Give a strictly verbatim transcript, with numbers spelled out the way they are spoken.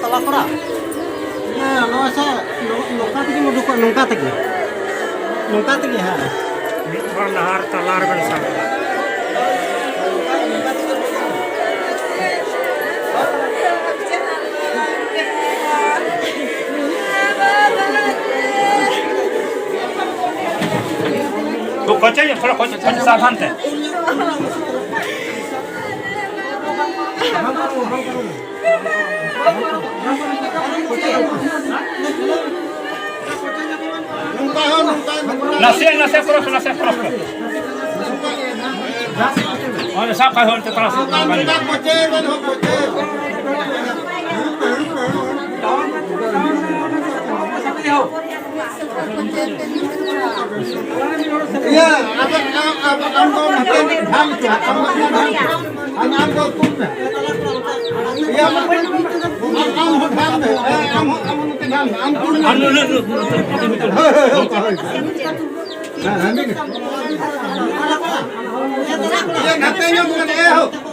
ᱛᱟᱞᱟ ᱠᱚᱲᱟ᱾ ᱦᱮᱸ, ᱱᱚᱣᱟ ᱥᱮ, ᱱᱚ-, ᱱᱚᱝᱠᱟ ᱛᱮᱜᱮᱢ ᱩᱰᱩᱠᱚᱜᱼᱟ, ᱱᱚᱝᱠᱟ ᱛᱮᱜᱮ᱾ ᱱᱚᱝᱠᱟ ᱛᱮᱜᱮ, ᱦᱮᱸ᱾ ᱢᱤᱫ ᱦᱚᱲ ᱞᱟᱦᱟ ᱨᱮ, ᱛᱟᱞᱟ ᱨᱮᱵᱮᱱ ᱥᱟᱵ᱾ ᱠᱚᱪᱮ ᱧᱚᱜ, ᱛᱷᱚᱲᱟ ᱠᱚᱪᱮ, ᱠᱚᱪᱮ, ᱥᱟᱵᱫᱷᱟᱱ ᱛᱮ᱾ ᱱᱟᱥᱮ, ᱱᱟᱥᱮ cross, ᱱᱟᱥᱮ cross ᱯᱮ᱾ ᱚᱱᱮ ᱥᱟᱵ ᱠᱟᱜ ᱦᱩᱭᱩᱜ ᱛᱟᱨᱟ ᱥᱮ᱾ ᱤᱭᱟᱹ, ᱟᱢ, ᱟᱢ, ᱟᱢ, ᱟᱢ ᱫᱚ ᱱᱚᱛᱮ ᱰᱷᱟᱞ ᱦᱚᱪᱚ, ᱟᱢ ᱫᱚ ᱰᱷᱟᱞ ᱦᱚᱪᱚ᱾ ᱟᱢ, ᱟᱢ ᱫᱚ ᱛᱩᱫ ᱢᱮ᱾ ᱤᱭᱟᱹ, ᱟᱢ, ᱟᱢ ᱦᱚᱸ ᱰᱷᱟᱞ ᱢᱮ᱾ ᱟᱢ ᱦᱚᱸ, ᱟᱢ ᱦᱚᱸ ᱱᱚᱛᱮ ᱰᱷᱟᱞ ᱢᱮ᱾ ᱟᱢ ᱛᱩᱫ ᱢᱮ᱾ ᱦᱳᱭ, ᱦᱳᱭ, ᱦᱳᱭ, ᱦᱳᱭ᱾ ᱦᱮᱸ, ᱦᱮᱸ, ᱢᱤᱫ ᱜᱮ᱾ ᱤᱭᱟᱹ, ᱱᱟᱛᱮ ᱧᱚᱜ ᱢᱮ, ᱮ ᱦᱳ᱾